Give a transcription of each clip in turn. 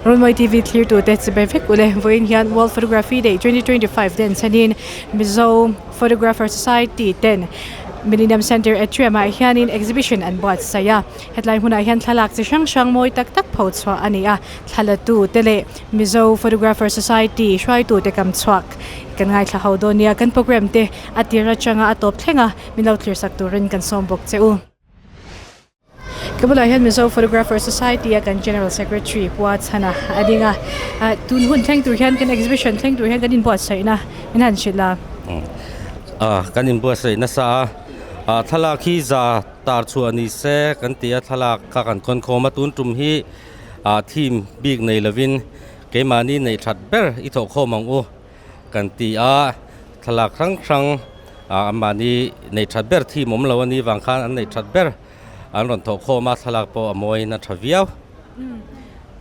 Runmawi TV thlirtute chibai vek ule vawiin hian World Photography Day 2025 den chhanin Mizo Photographer Society ten Millennium Centre Atrium ah hianin exhibition an buatsaih a, hetlai hmunah hian thlalak chi hrang hrang mawi tak tak pho chhuah a ni a, thlalatu te leh Mizo Photographer Society hruaitute kam chhuak kan ngaithla ho dawn nia, kan programme te a tir atanga a tawp thleng a, min lo thlir sak turin kan sawm bawk che u. Ka bulah hian Mizo Photographer Society a kan General Secretary Pua Chhana a ding a, tun hun thleng tur hian kan exhibition thleng tur hian kan inbuatsaihna min han hrilh a. Kan inbuatsaih nasa a, thlalak hi za tar chhuah ni se kan ti a, thlalak kha kan khawn khawm a, tun tum hi theme bik nei lovin keimahni neih that ber i thawh khawm ang u. Kan ti a, thlalak hrang hrang anmahni neih that ber thim awm lo a nih vang khan an neih that ber an rawn thawh khawm a, thlalak pawh a mawiin a tha viau.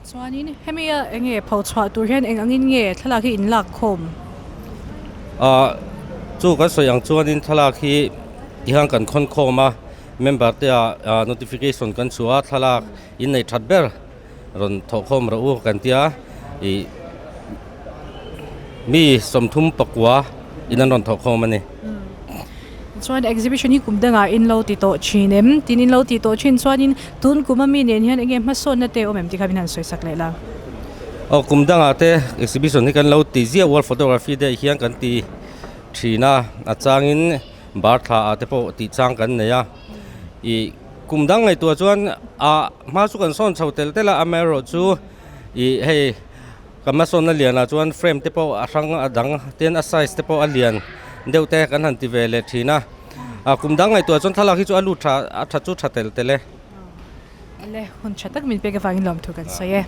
Chuanin hemi a eng nge pho chhuah tur hian eng angin nge thlalak hi in lak khawm? Chu kan sawi ang chuanin thlalak hi tihian kan khawn khawm a, member te ah notification kan chhuah a, thlalak in neih that ber rawn thawhkhawm rawh u kan tia ih mi 34 in an rawn thawhkhawm a ni. Chuan exhibition hi kum dangah in lo ti tawh thin em? Tin in lo ti tawh thin chuanin tun kum ami nen hian enge hmasawnna te awm em tih kha min han sawi sak leh la. Aw kum dangah te exhibition hi kan lo ti ziah World Photography Day hian kan ti thin a, a changin bar thla ah te pawh tih chang kan nei a ih. Kum dang ngaihtuah chuan ah hma chu kan sawn chho tel tel a, amaherawhchu ih hei kan hmasawnna lianah chuan frame te pawh a hrang a dang tin a size te pawh a lian deuh te kan han ti ve leh thin a, ah kum dang ngaihtuah chuan thlalak hi chu a lut tha a tha chu tha tel tel e. Le hun tha tak min pek avangin lawmthu kan sawi e.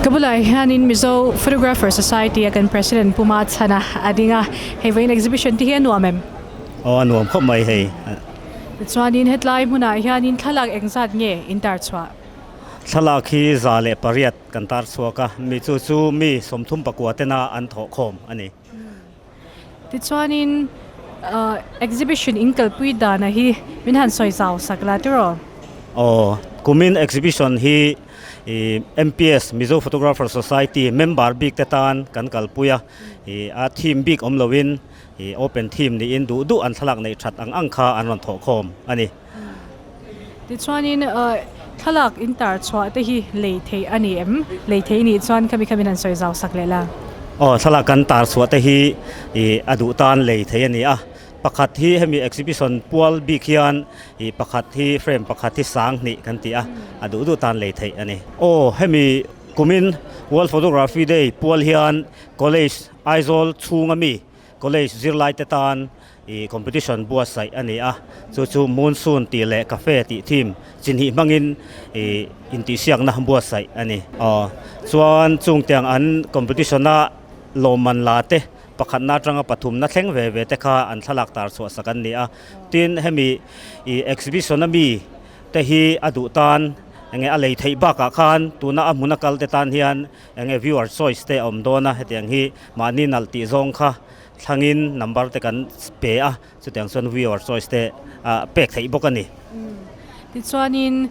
Ka bulah hianin Mizo Photographer Society a kan President Pu Ma Chhana a ding a, hei vawiin exhibition te hi a nuam em? Aw a nuam khawp mai hei. Tichuanin hetlai hmunah hianin thlalak engzat nge in tar chhuah? Thlalak hi 108 kan tar chhuak a, mi chu chu mi 39 tena an thawh khawm a ni. Tichuanin exhibition in kalpui dana hi min han sawi zau sak la tiraw? Aw, kumin exhibition hi MPS, Mizo Photographer Society, member bik te tan kan kalpui a, a theme bik awm loin open theme niin duh duh an thlalak neih that ang ang kha an rawn thawh khawm a ni. Tichuanin thlalak in tar chhuah te hi lei theih a ni em? Lei theih nih chuan khami khamin han sawi zau sak leh la. Aw, thlalak kan tar chhuah te hi a duh tan lei theih a ni a. Pakhat hi hemi exhibition pual bik hian pakhat hi frame pakhat hi 2000 kan ti a, a duh duh tan lei theih a ni. Aw, hemi kumin World Photography Day pual hian College Aizawl chhunga mi College zirlaite tan i competition buatsaih a ni a, chu chu Monsoon tih leh Cafe tih theme chi hnih hmangin i intihsiakna buatsaih a ni. Aw, chuan chung tiang an competition-a lawmman la te pakhatna atanga pathumna thleng ve ve te kha an thlalak tar chhuah sak an ni a. Tin, hemi i exhibition-a mi te hi a duh tan enge a lei theih bakah khan tuna a hmuna kal te tan hian enge viewer choice te a awm dawn a, hetiang hi mahni nalh tih zawng kha thlangin number te kan pe a, chutiang chuan viewer choice te pek theih bawk a ni. Tichuanin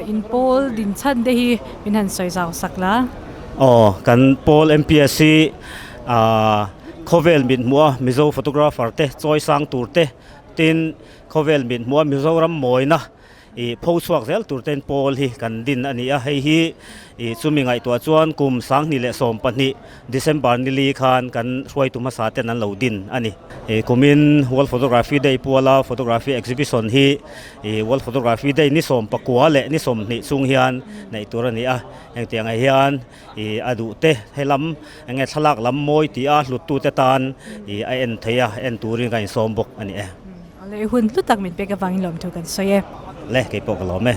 in pawl din chhan te hi min han sawi zau sak la. Aw, kan pawl MPS hi khawvel mit hmuh a Mizo photographer te chawi sang tur te, tin khawvel mit hmuh a Mizoram mawina Ih pho chhuak zel tur ten pawl hi kan din a ni a, hei hi ih chumi ngaihtuah chuan kum 2012 December nili khan kan hruaitu hmasa ten an lo din a ni. Ih kumin World Photography Day puala Photography Exhibition hi ih World Photography Day ni 19 leh ni 20 chung hian neih tur a ni a, engtiang ah hian ih a duh te helam enge thlalak lam mawi tih a hlut tu te tan ih a en thei a, en turin ka insawm bawk a ni e. Lei hun hlu tak min pek avangin lawmthu kan sawi e. Le, kei pawh ka lawm e.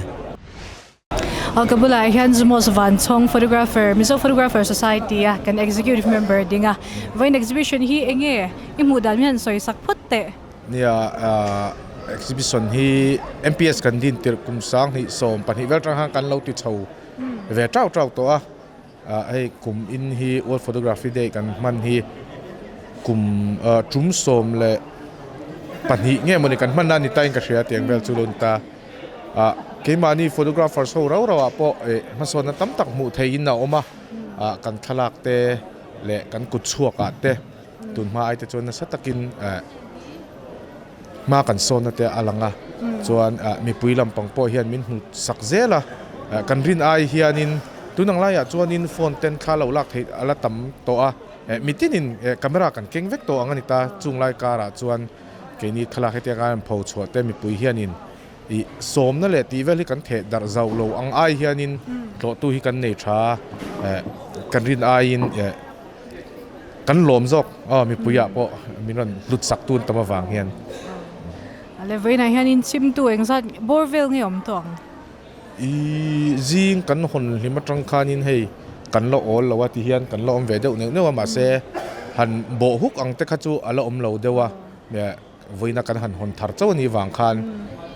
Ka bulah hian Zumos Vanchhawng photographer, Mizo Photographer Society a kan executive member ding a. Vawiin exhibition hi enge i hmuh dan min han sawi sak phawt teh. Nia, exhibition hi MPS kan din tirh kum 2012 vel atang khan kan lo ti chho ve tau tau tawh a. Hei kum in hi World Photography Day kan hman hi kum tum 12 nge mawni kan hman na ni ta in ka hria tiang vel chu lo ni ta. Keimahni photographers ho rau rauah pawh hmasawnna tam tak hmuh theihin a awm a, kan thlalak te leh kan kut chhuakah te tunhma ai te chuan nasa takin hma kan sawnna te a lang a, chuan mipui lampang pawh hian min hmu sak zel a, kan rin ai hianin tun ang laiah chuanin phone ten thla lo lak theih a la tam tawh a, mitinin camera kan keng vek tawh ang a ni ta, chung lai karah chuan keini thlalak hetiang a pho chhuah te mipui hianin Ih sawmna leh tih vel hi kan theh darh zauh lo ang ai hianin tlawhtu hi kan nei tha a, kan rin aiin kan lawm zawk aw mipuiah pawh min rawn hlut sak tun tam avang hian. A le vawiinah hianin chimtu engzat bawr vel nge awm tawh ang? Ih zing kan hawn hlim atang khanin hei kan la awl lo a ti hian kan la awm ve deuh neuh neuh a mahse han bawh huk ang te kha chu a la awm lo deuh a. Vawiina kan han hawn thar chauh a nih vang khan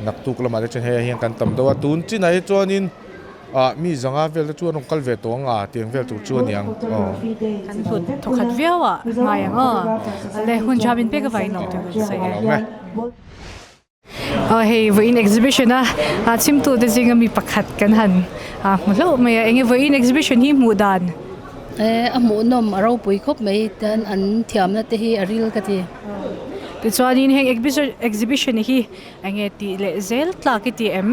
naktuk lamah te chuan hei hian kan tam deuh a, tun chinah hi chuanin ah mi zanga vel te chu an rawn kal ve tawh ang a tiang vel tur chu a ni ang aw. Kan hlut thawkhat viau a ngai ang aw, le hun tha min pek avangin lo tur kan sawi e. Aw hei vawiin exhibition a chhimtu te zinga mi pakhat kan han hmu hlauh mai a, enge vawiin exhibition hi hmuh dan? A hmuhnawm a ropui khawp mai tan an thiamna te hi a ril ka ti. Tichuanin heng exhibition hi eng nge tih leh zel tlak i ti em?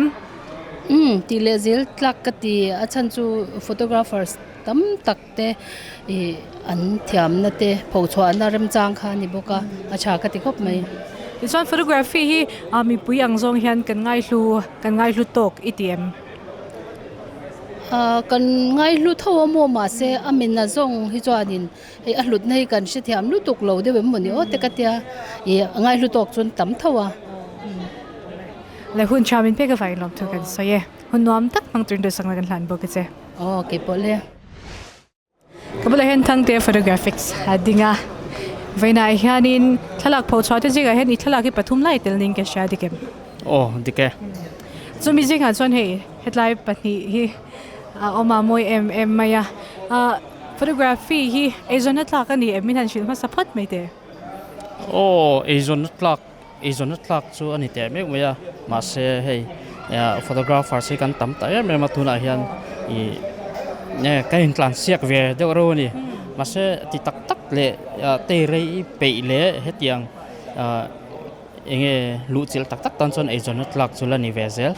Umm tih leh zel tlak ka ti a chhan chu photographers tam tak te ih an thiamna te phochhuahna remchang kha a ni bawk a a tha ka ti khawp mai. Tichuan photography hi mipui ang zawng hian kan ngaihlu kan ngaihlu tawk i ti em? Ahh kan ngaihlu tho a maw mahse a min azawng hi chuanin Hei a hlutna hi kan hrethiam lutuk lo deuh em mawni aw te ka tia ih a ngaihlu tawk chuan tam tho a. Le hun tha min pek avangin lawmthu kan sawi e. Hun nuam tak hmang turin duhsakna kan hlan bawk a che. Aw kei pawh le. Ka bulah hian Thangte Photographics a ding a, vawiinah hianin thlalak pho chhuah te zingah hian i thlalak hi pathum lai tel niin ka hria dik em? Aw dik e. Chumi zingah chuan hei hetlai pahnih hi a awm a mawi em em mai a. Photography hi eizawnna tlak a ni em? Min han hrilh hmasa phawt mai teh. Aw, eizawnna tlak, eizawnna tlak chu a ni teh meuh mai a, mahse hei photographers hi kan tam ta em em a tunah hian ih kan intlansiak ve deuh reuh a ni. Mahse ti tak tak leh tei rei peih leh hetiang eng nge luhchilh tak tak tan chuan eizawnna tlak chu la ni ve zel.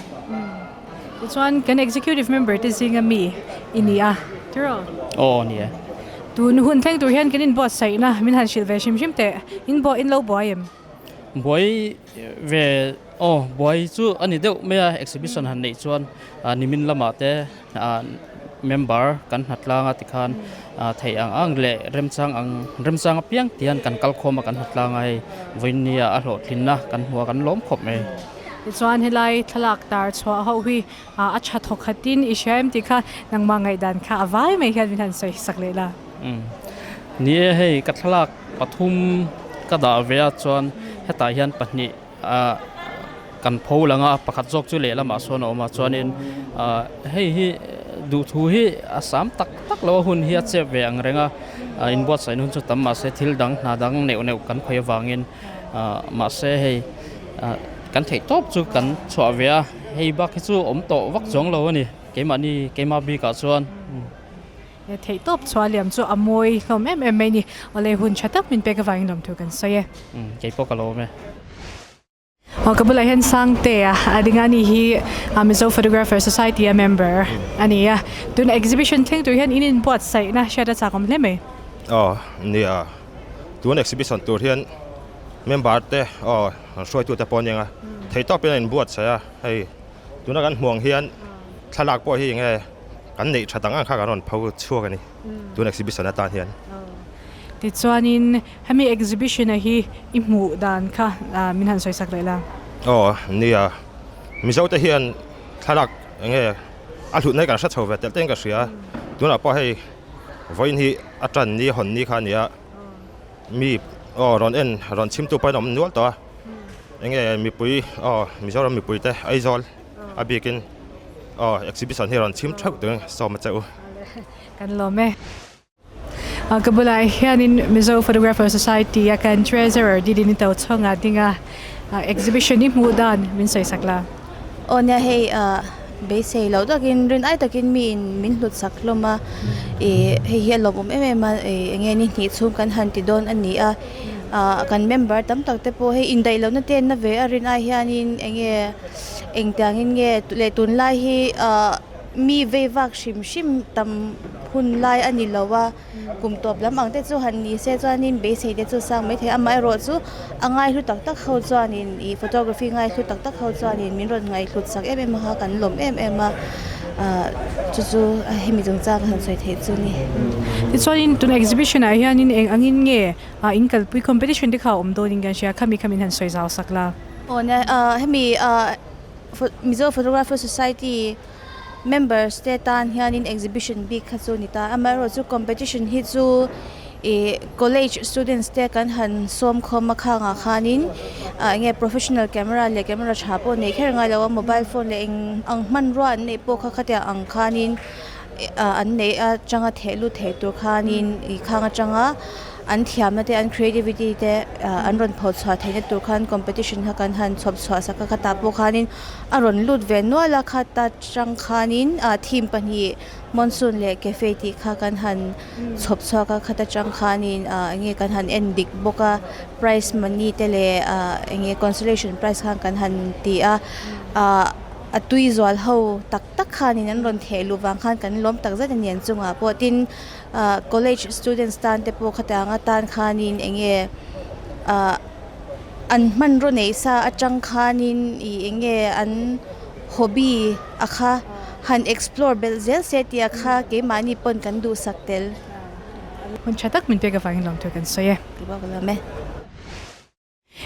Tichuan kan executive member te zinga mi i ni a tiraw? Aw ni e. Tun hun thleng tur hian kan inbuatsaihna min han hrilh ve hrim hrim teh. In buah in lo buai em? Buai ve aw buai chu a ni deuh mai a exhibition han neih chuan nimin lamah te member kan hnatlang a tikhan theih ang ang leh remchang ang remchang apiang tihian kan kal khawm a kan hnatlang a hei vawinia a hlawhtlinna kan hmu a kan lawm khawp mai. Tichuan helai thlalak tar chhuah ho hi a tha thawk khatin i hria em tih kha nangmah ngaihdan kha a vai mai hian min han sawi sak leh la. Ni e hei ka thlalak pathum ka dah ve a chuan hetah hian pahnih kan pho lang a pakhat zawk chu lehlamah sawn a awm a chuanin hei hi duhthu hi a sam tak tak lo a hun hi a chep ve ang reng a inbuatsaih hun chu tam mahse thil dang hna dang neuh neuh kan khawih avangin mahse hei kan theih tawp chu kan chhuah ve a hei bak hi chu awm tawh vak chuang lo a ni keimahni keimah bikah chuan. Theih tawp chhuah liam chu a mawi hlawm em em mai ni. Awle hun tha tak min pek avangin lawmthu kan sawi e. Umm kei pawh ka lawm e. Aw ka bulah hian Sangtea a ding a ni hi Mizo Photographer Society a member a ni a. Tuna exhibition thleng tur hian in inbuatsaihna hriat a chakawm hle mai. Aw nia tun exhibition tur hian member te aw hruaitute pawh an eng a theih tawpin an inbuatsaih a hei Tuna kan hmuh ang hian thlalak pawh hi enge kan neih that ang ang kha kan rawn pho chhuak a ni tun exhibition atan hian. Tichuanin hemi exhibition a hi i hmuh dan kha min han sawi sak leh la. Aw nia, Mizo te hian thlalak enge a hlutna hi kan hre chho ve telh telhin ka hria. Tunah pawh hei vawiin hi a tan ni hawn ni kha a nia. Mi aw rawn en rawn chhimtu pawhin a awm nual tawh a. Enge mipui aw Mizoram mipui te Aizawl a bikin aw exhibition hi rawn chhim theuh turin sawm a che u. Kan lawm e. Ka bulah hianin Mizo Photographer Society a kan Treasurer Didini Tochhawng a ding a, exhibition hi hmuh dan min sawi sak la. Aw nia hei. Beisei loh takin rin ai takin mi in min hlut sak hlawm a, ih hei hi a lawmawm em em a, ih eng nge ni hnih chhung kan han ti dawn a ni a, ah kan member tam tak te pawh hei indaih lohna te an na ve a rin ai hianin eng nge engtiangin nge leh tunlai hi ah mi vei vak hrim hrim tam hun lai a ni lo a. Kum tawp lam ang te chu han ni se chuanin beisei te chu sang maithei amaherawh chu a ngaihlu tak tak ho chuanin ih photography ngaihlu tak tak ho chuanin min rawn ngaihhlut sak em em a kha kan lawm em em a ah chu chu hemi chungchang han sawi theih chu ni. Tichuanin tuna exhibition ah hianin eng angin nge ah in kalpui competition te kha a awm dawnin kan hria khami khamin han sawi zau sak la. Aw nia ah hemi ah Mizo Photographer Society Members te tan hianin exhibition bik kha chu a ni ta. Amaherawhchu competition hi chu ih college students te kan han sawm khawm a khangah khanin ah enge professional camera leh camera tha pawh neih kher ngai lo a mobile phone leh eng ang hmanrua an neih pawh kha khatiang ang khanin ah an neih atanga theh lut theih tur khanin ih khang atanga an thiamna te an creativity te ah an rawn pho chhuah theihna tur khan competition kha kan han chhawp chhuah sak a khatah pawh khanin A rawn lut ve nual a khata tang khanin ah theme pahnih monsoon leh cafe tih kha kan han chhawp chhuak a khata tang khanin ah eng nge kan han en dik bawk a prize money te leh ah eng nge consolation prize khan kan han ti a ah a tui zual ho tak tak khanin an rawn theh luh vang khan kan lawm tak zet a ni an chungah pawh tin ah college students tan te pawh khatiang atan khanin eng nge ah. An hmanraw neih sa atang khanin ih eng nge an hobby a kha han explore belh zel se tih a kha keimahni pawn kan duhsak tel. Hun tha tak min pek avangin lawmthu kan sawi e. Ti bawk lawm e.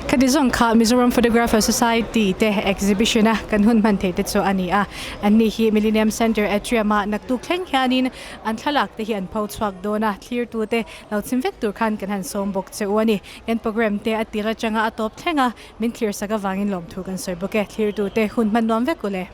Khati zawng kha Mizoram Photographer Society te exhibition a kan hun hman theih te chu a ni a. An ni hi Millennium Centre Atrium ah naktuk thleng hianin an thlalak te hi an pho chhuak dawn a, thlirtute lo chim vek tur khan kan han sawm bawk che u a ni. Kan program te a tir atanga a tawp thleng a, min thlir sak avangin lawmthu kan sawi bawk e. Thlirtute hun hman nuam vek u le.